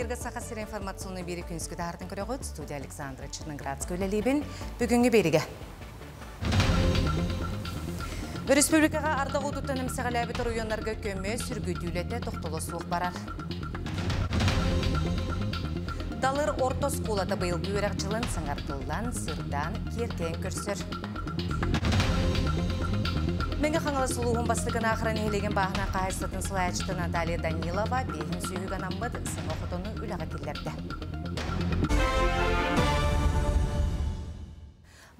Эфиргэ Саха сирэ информационный биэри күнүскү таһаартан көрөҕүт. Студия Александра Черноградская үлэлиибин. Бүгүҥҥү биэригэ. Республикаҕа ардах уутуттан эмсэҕэлээбит оройуоннарга көмө сүргүтүүлэтэ тохтоло суох барар. Далыр орто оскуолата быйылгы үөрэх дьылын саҥардыллан, сырдаан, киэркэйэн көрсөр. Мэҥэ Хаҥалас улууһун бастакы Наахара нэһилиэгин бааһына хаһаайыстыбатын салайааччыта Наталья Данилова биэһин сүүһүг анаммыт саҥа хотону үлэҕэ киллэрдэ.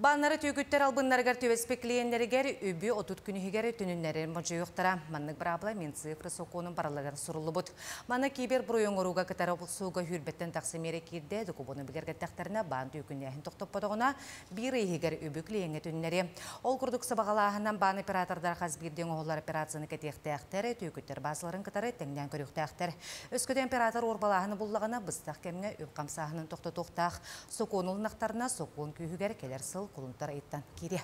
Бааннары түөкүттэр албыннарыгар түбэспит клиеннэригэр үбү 30 күн иһигэр түнүннэрэр модьуйуохтара. Маннык быраабыла Минцифры сокуонун барылыгар суруллубут. Маны кибер буруйу оҥорууга кытары охсууга сүүрбэттэн тахса миэрэ киирдэ. Докумуону бигэргэттэхтэринэ, баан түөкүннээһин тохтоппотоҕуна, биир ый иһигэр үбү клиеҥҥэ түннэри. Ол курдук сабаҕалааһынан баан оператордара хас биирдии оҥоһуллар операцияны кэтиэхтээхтэр, түөкүттэр баазаларын кытары тэҥнээн көрүөхтээхтэр. Өскөтө оператор уорбалааһыны буллаҕына, быстах кэмҥэ үп хамсааһынын тохтотуохтаах. Сокуон ылыннахтарына, сокуон күүһүгэр кэлэр сыл кулунтар ыйыттан киириэ.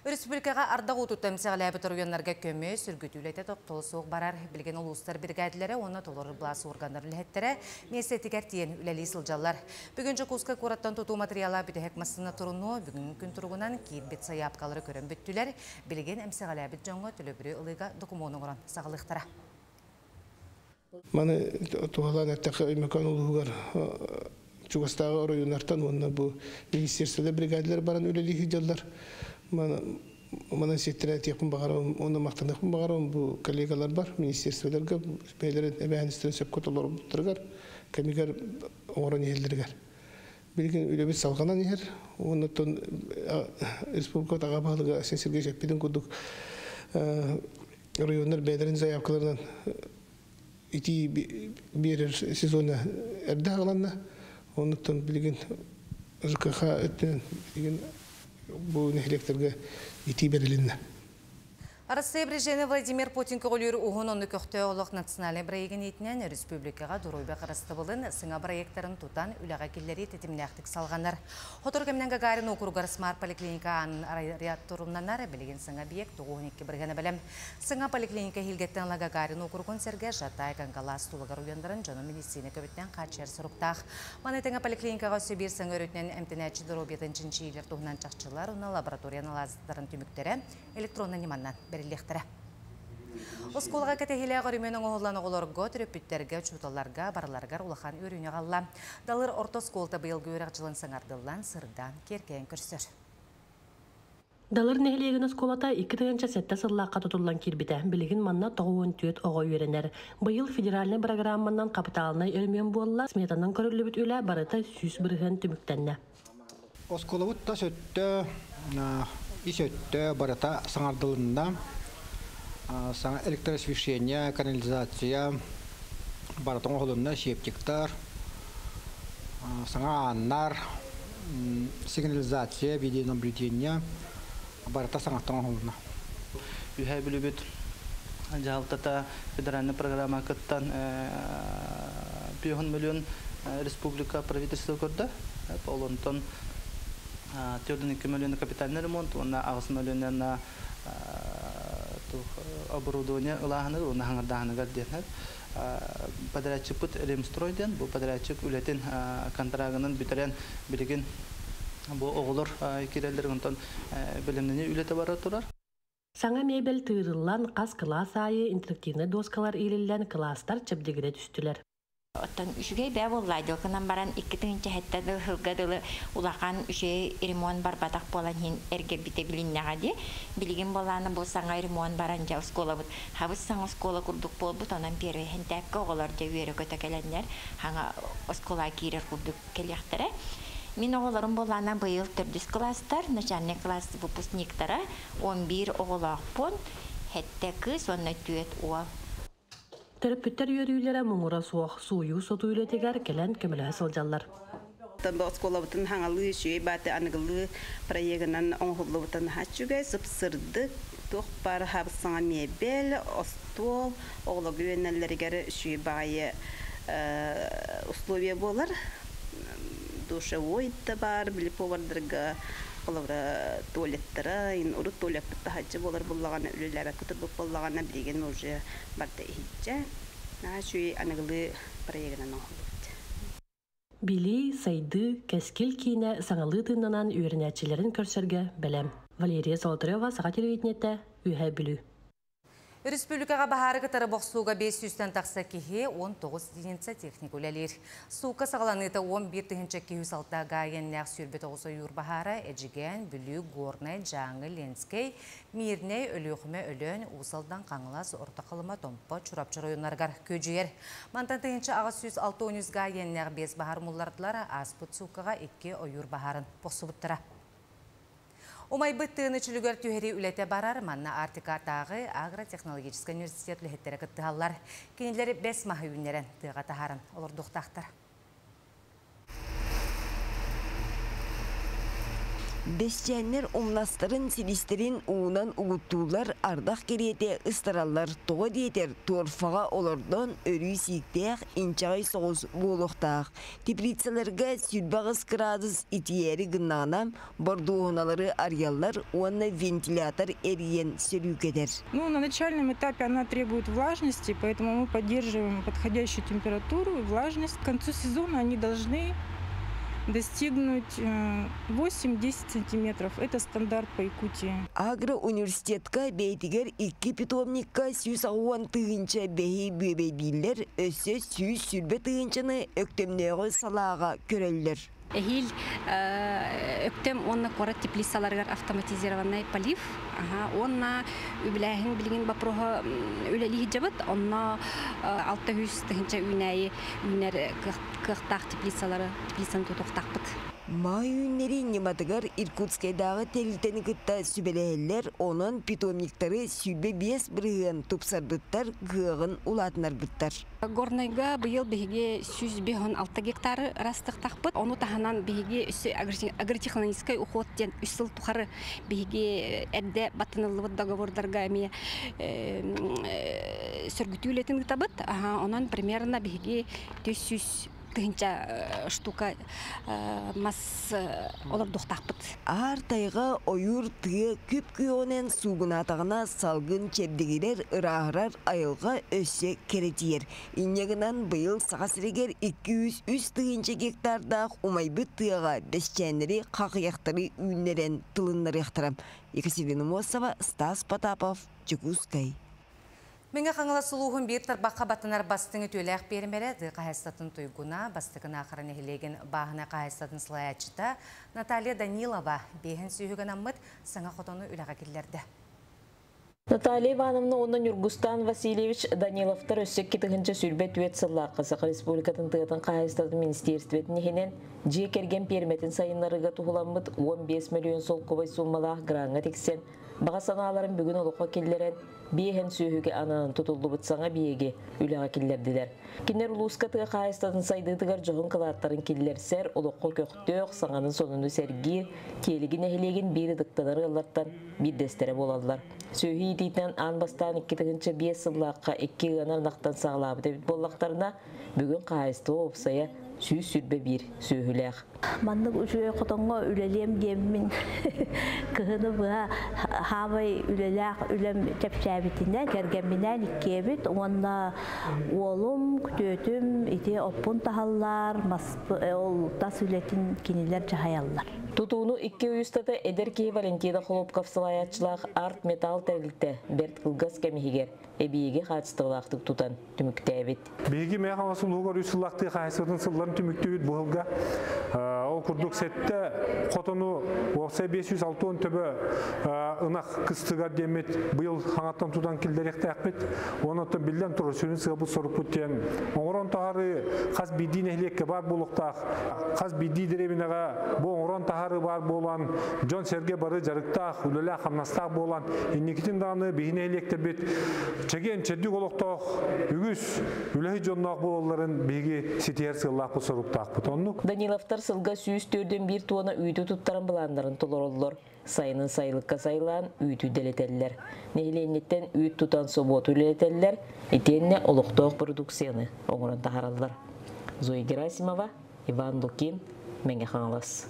Республикаҕа ардах уутуттан эмсэҕэлээбит оройуоннарга көмө, сүргүтүү үлэтэ тохтоло суох барар. Билигин улуустар биригээдэлэрэ уонна толорор былаас уорганнар үлэһиттэрэ миэстэтигэр тиийэн үлэлии сылдьаллар. Бүгүн Дьокуускай куораттан тутуу матырыйаала бүтэһик массыына турунуо, бүгүҥҥү күн туругунан киирбит сайаапкалары көрөн бүттүлэр. Билигин эмсэҕэлээбит дьоҥҥо төлөбүрү ылыыга докумуон оҥорон саҕалыахтара. Маны туһалаан эттэххэ, Өймөкөөн улууһугар чугастааҕы оройуоннартан уонна бу министерстволар бригадалар баран үлэлии сылдьаллар. Манан сиэттэрэн этиэхпин баҕарабын уонна махтаныахпын баҕарабын бу коллегаларбар, министерстволарга бэйэлэрин эбээһинэстэрин сөпкө толорбуттарыгар, кэмигэр оҥорон иһэллэригэр. Билигин үлэбит салҕанан иһэр. Уонна оттон республика аҕа баһылыга Айсен Сергеевич эппитин курдук оройуоннар бэйэлэрин заявкаларынан итии биэрэр сезона эрдэ аҕаланна. Оннуттан билигин ЖКХ өттүнэн билигин бу нэһилиэктэргэ итии бэрилиннэ. Арассыыйа Президенэ Владимир Путин көҕүлүүр уһун онну көхтөөх олох национальнай бырайыагын иитинэн республикаҕа доруобуйа харыстабылын сыҥа бырайыактарын тутан үлэҕэ киллэрии тэтимнээхтик салҕанар. Сотору кэминэн Гагарин уокуругар Смарт поликлиника аанын арыйар билигин саҥа объект 92% бэлэм. Саҥа поликлиника иһилгэттэн ыла Гагарин уокуругун сэргэ Жатай Кангалаас тулугар уйандарын дьону медицина көбүттэн хааччыйар соруктаах. Маны тэҥэ поликлиникаҕа өссө биир саҥа өрүтүнэн эмтэнээччи доруобуйатын чинчийиилэр туһунан чахчылар уонна лаборатория анализтарын түмүктэрэ электроннай ньыманан бэриллиэхтэрэ. Оскуолаҕа кэтэһиилээх өрөмүөн оҥоһуллан оҕолорго, төрөппүттэргэ, учууталларга барыларыгар улахан үөрүүнү аҕалла. Далыр орто оскуолата быйылгы үөрэх дьылын саҥардыллан, сырдаан, киэркэйэн көрсөр. Далыр нэһилиэгин оскуолата 2007 сыллаахха тутуллан киирбитэ. Билигин манна 94 оҕо үөрэнэр. Быйыл федеральнай бырагырааманан хапытаалынай өрөмүөн буолла, сметанан көрүллүбүт үлэ барыта 100% түмүктэннэ. Оскуолабыт тас өттө, ис өттө барыта саҥардылынна. Саҥа электроосвещение, канализация барыта оҥоһулунна, септиктар, саҥа ааннар, сигнализация, видеонаблюдение барыта саҥаттан оҥоһулунна. Үһээ Бүлүүбүт дьаһалтата федеральнай программа кыттан 5 миллион республика правительство көрдө. Ол онтон 4,2 миллион капитальный ремонт уонна 8 миллион оборудование ылааһыныгар уонна хаҥардааһыныгар диэн подрядчикпыт Ремстрой диэн бу подрядчик үлэтин контрагынан бүтэрэн билигин бу оҕолор киирэллэр онтон бэлэмнэнии үлэтэ бара турар. Саҥа мебель тыырыллан, хас кылаас аайы интерактивнай дуоскалар иилиллэн, кылаастар чэбдигирэ түстүлэр. Оттон үчүгэй бээ буолла дьылкынан баран 2007 сылга дылы улахан үчүгэй ремонт барбатах буолан иһин эргэрбитэ билиннэҕэ дии. Билигин буолаана бу саҥа ремонт баран дьэ оскуолабыт хабыс саҥа оскуола курдук буолбут, онон первый хэнтээккэ оҕолор дьэ үөрэ-көтө кэлэннэр хаҥа оскуолаҕа киирэр курдук кэлиэхтэрэ. Мин оҕолорум буолаана быйыл төрдүс кылаастар, начальный класс выпускниктара, 11 оҕолоохпун, сэттэ кыыс уонна түөрт уол. Төрөппүттэр үөрүүлэрэ муҥура суох, сууйуу-сотуу үлэтигэр кэлэн көмөлөһө сылдьаллар. Бу оскуолабытын хаҥалыы үчүгэй бааты аныгылыы проегынан оҥоһуллубутун үчүгэй, сып-сырдык, туох баар саҥа мебель, остуол, оҕолорго үөрэнэллэригэр үчүгэй баҕайы условия буолар. Душевой да баар, били повардарга холобура туалеттара, урут туалеппыт таһааччы буолар буллаҕына, үлэлээбэккэ турбут буоллаҕына, билигин уже барда иһиччэ. Наһаа үчүгэй аныгылыы проегынан оҥоһуллубут. Билии, сайдыы, кэскил киинэ саҥалыы тыыннанан үөрэнээччилэрин көрсөргө бэлэм. Валерия Золотарева, Саха телевидениетэ, Үөһээ Бүлүү. Республикаҕа баһаары кытары бохсууга 500-тэн тахса киһи, 19 единица техника үлэлиир. Суукка саҕаланыыта 11 тыһыынча 206 га иэннээх 29 ойуур баһаара Эдьигээн, Бүлүү, Горнай, Дьааҥы, Ленскэй, Мирнэй, Өлүөхүмэ, Өлөөн, Уус Алдан, Хаҥалас, Орто Халыма, Томпо, Чурапчы оройуоннарыгар күөдьүйэр. Мантан 1863 га иэннээх 5 баһаар умуллардылар, ааспыт сууккаҕа 2 ойуур баһаарын бохсубуттара. Умайбыт тыаны чөлүгэр түһэрии үлэтэ барар, манна Арктикатааҕы агротехнологическай университет үлэһиттэрэ кыттыһаллар. Кинилэр бэс маһы үүннэрэн, тыаҕа таһааран олордуохтаахтар. Бэсчээннэр умнастарын, силистэрин уунан угуттууллар, ардах кэриэтэ ыстараллар. Тоҕо диэтэр, торфаҕа олордон өрүү сииктээх, инчэҕэй соҕус буолуохтаах. Теплицаларга 28 кыраадыс итийээри гыннаҕына, бордуоһуналары арыйаллар уонна вентилятор эрийэн сөрүүкэтэр. Ну, на начальном этапе она требует влажности, поэтому мы поддерживаем подходящую температуру и влажность. К концу сезона они должны достигнуть 8-10 сантиметров. Это стандарт по Якутии. Агро-университетка бэйэтигэр икки питомникка 180 000 бэһи бүөбэйдииллэр, өссө 120 000-ны Өктөмнөөҕү салааҕа көрөллөр. Эһиил Өктөм уонна куорат теплицаларыгар автоматизированный полив, уонна үбүлээһин билигин боппуруоһа үлэлии сылдьабыт, онно 600 000 үүнээйи үүнэр кыахтаах теплицалары теплицаны тутуохтаахпыт. Май үүннэрии ньыматыгар Иркутскайдааҕы тэрилтэни кытта сүбэлэһэллэр, онон питомниктары 25% тупсарбыттар, кыаҕын улаатыннарбыттар. Горнайга быйыл биһиги 156 гектары ырастыахтаахпыт. Ону таһынан биһиги агротехнологический уход диэн 3 сыл тухары биһиги эрдэ баттаныллыбыт договордарга эмиэ сөргүтүү үлэтин ыытабыт. Онон примерно биһиги 400 000 штука мас олордуохтаахпыт. Аар тайҕа, ойуур, тыа күп күөҕүнэн суугунаатаҕына салгын чэбдигирэр, ырааһырар, айылҕа өссө кэрэтийэр. Инньэ гынан быйыл Саха сиригэр 203 000 гектардаах умайбыт тыаҕа бэсчээннэри, хахыйахтары үүннэрэн тылыннарыахтара. Екатерина Мосова, Стас Потапов, Дьокуускай. Мэҥэ Хаҥалас улууһун биир тарбахха баттанар бастыҥ үтүөлээх пиэрмэрэ, тыа хаһаайыстыбатын туйгуна, Бастакы Наахара нэһилиэгин бааһынай хаһаайыстыбатын салайааччыта Наталья Данилова биэһэн сүөһүгэ анаммыт саҥа хотону үлэҕэ киллэрдэ. Наталья Ивановна уонна Ньургустан Васильевич Даниловтар өссө 2024 сыллаахха Саха Республикатын тыатын хаһаайыстыбатын министиэристибэтин иһинэн дьиэ кэргэн пиэрмэтин сайыннарыыга туһуламмыт 15 миллион солкуобай суумалаах граҥҥа тиксэн, баҕа санааларын бүгүн олоххо киллэрэн, биэһэн сүөһүгэ ананан тутуллубут саҥа эбийиэги үлэҕэ киллэрдилэр. Кинилэр улууска тыа хаһаайыстыбатын сайдыытыгар дьоһун кылааттарын киллэрсэр, олоххо көхтөөх, саҥаны сонуну сэргиир, Тиэлиги нэһилиэгин биир ытыктанар ыаллартан биирдэстэрэ буолаллар. Сүөһү иитиитинэн аан бастаан 2005 сыллаахха икки ыанар ынахтан саҕалаабыт эбит буоллахтарына, бүгүн хаһаайыстыба уопсайа 121 сүөһүлээх. Маннык үчүгэй хотоҥҥо үлэлиэм диэммин кыһыны быһа хаамай үлэлээх үлэм чэпчээбитинэн кэргэмминээн иккиэбит уонна уолум, күтүөтүм ити оппун таһаллар, мас ол тас үлэтин кинилэр дьаһайаллар. Тутууну икки ый устата эдэр киһи Валентина Хлопков салайааччылаах Арт Металл тэрилтэ бэрт кылгас кэм иһигэр эбийиэги хаачыстыбалаахтык тутан түмүктээбит. Биһиги Мэҥэ Хаҥалас улууһугар үс сыллаах тыа хаһаайыстыбатын сылларын түмүктүүбүт бу сылга. Ол курдук сэттэ хотону уопсай 560 төбө ынах кыстыгар диэммит быйыл хаҥаттан тутан киллэриэхтээхпит. Онон биллэн турар сүрүн сыалбыт сорукпут диэн оҥорон таһаарыы хас биирдии нэһилиэккэ баар буолуохтаах. Хас биирдии дэриэбинэҕэ бу оҥорон таһаарыы баар буолан, дьон сэргэ бары дьарыктаах, үлэлээх, хамнастаах буолан, инникитин даҕаны биһи нэһилиэктэрбит чэгиэн чэбдик олохтоох, үгүс үлэһит дьонноох буолалларын биһиги ситиһэр сыаллаахпыт, соруктаахпыт. Оннук. Даниловтар сылга 141 туонна үүтү туттаран былааннарын толороллор. Сайынын сайылыкка сайылаан үүтү дэлэтэллэр. Нэһилиэнньэттэн үүт тутан собуоту үлэлэтэллэр, итиэннэ олохтоох продукцияны оҥорон таһаараллар. Зоя Герасимова, Иван Лукин, Мэҥэ Хаҥалас.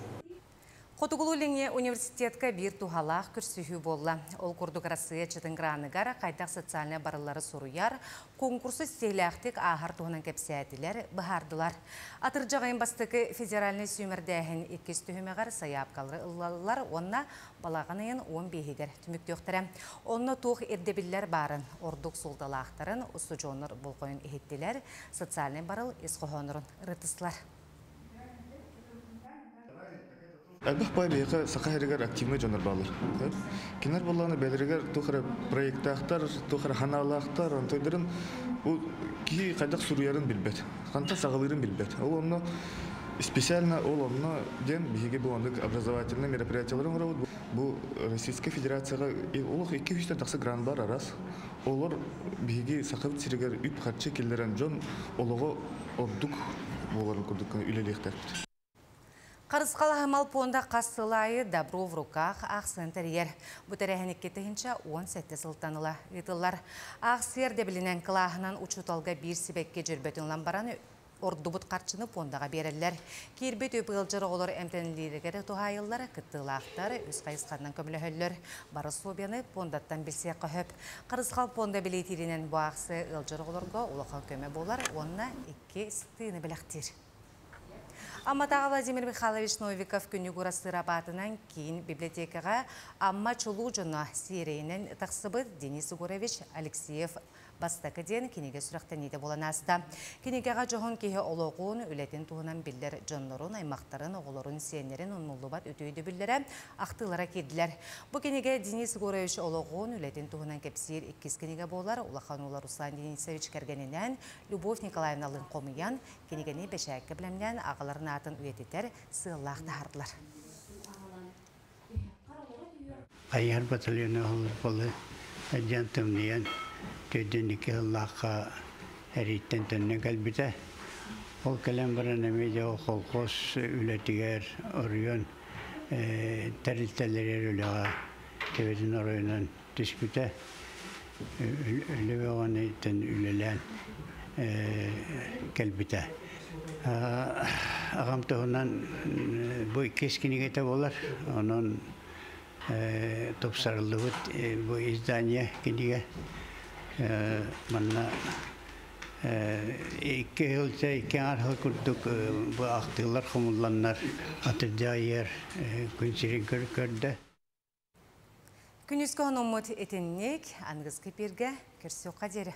Хотугулуу-Илиҥҥи университетка биир туһалаах көрсүһүү буолла. Ол курдук Арассыыйа ыччатын граныгар хайдах социальнай барыллары суруйар, конкурсу ситиһиилээхтик ааһар туһунан кэпсээтилэр, быһаардылар. Атырдьах ыйын бастакы федеральнай сүүмэрдээһин иккис түһүмэҕэр сайаапкалары ыллаллар уонна балаҕан ыйын 15-игэр түмүктүөхтэрэ. Онно туох ирдэбиллэр баарын, ордук суолталаахтарын устудьуоннар болҕойон иһиттилэр, социальнай барыл ис хоһооннорун ырытыстылар. Элбэх бай биһиэхэ Саха сиригэр активнай дьоннор бааллар. Кинилэр буоллаҕына бэйэлэригэр туох эрэ проектаахтар, туох эрэ санаалаахтар, онтойдорун бу киһи хайдах суруйарын билбэт, хантан саҕалыырын билбэт. Ол онно специально ол онно диэн биһиги бу оннук образовательнай мероприятиялары оҥоробут. Бу Российскай Федерацияҕа олох 200-тэн тахса грант бар арас. Олор биһиги Сахабыт сиригэр үп-харчы киллэрэн дьон олоҕо ордук буоларын курдук үлэлиэхтээхпит. Харысхал аһымал пуонда хас сыл аайы «Добро в руках» аахсыйаны тэрийэр. Бу тэрээһин 2017 сылтан ыла ыытыллар. Аахсыйа ирдэбилинэн кылааһынан учууталга биир сибэкки дьөрбөтүн ылан баран, ордубут харчыны пуондаҕа биэрэллэр. Киирбит үп ыалдьар оҕолор эмтэниллииригэр туһаайыллар, кыттыылаахтар үс хайысханан көмөлөһөллөр. Бары суобуйаны пуондаттан билсиэххэ сөп. Харысхал пуонда бэлиэтииринэн бу аахсыйа ыалдьар оҕолорго улахан көмө буолар уонна икки тыыны бэлэхтиир. Амматааҕы Владимир Михайлович Новиков күнү Сырабаатынан киин библиотекаҕа Амма чулуу дьоно сиэрэйинэн тахсыбыт Денис Егорович Алексеев бастакы диэн кинигэ сүрэхтэниитэ буолан ааста. Кинигэҕэ дьоһун киһи олоҕун, үлэтин туһунан биллэр дьоннорун, аймахтарын, оҕолорун, сиэннэрин умнуллубат үтүө өйдөбүллэрэ, ахтыылара киирдилэр. Бу кинигэ Денис Егорович олоҕун, үлэтин туһунан кэпсиир иккис кинигэ буолар. Улахан уола Руслан Денисович кэргэнинээн Любовь Николаевналыын хомуйан, кинигэни бэчээккэ бэлэмнээн аҕаларын аатын үйэтитэр сыаллаах таһаардылар. Хайыһар батальона болы дьан тымныйан төйдөн икки сыллаахха эрииттэн төннөн кэлбитэ. Ол кэлэн баран эмиэ дьэ колхоз үлэтигэр оройуон тэрилтэлэригэр үлэҕэ төбөтүн оройунан түспүтэ. Үлэ бөҕөнү үлэлээн кэлбитэ. Аҕам туһунан бу иккис кинигэтэ буолар. Онон тупсарыллыбыт бу издание кинигэ манна икки сыл икки аҥар сыл курдук бу ахтыылар хомулланнар атырдьах ыйар күн сирин көрдө. Күнүскү хонуммут итинник, аныгыскы пиргэ көрсүөххэ диэри.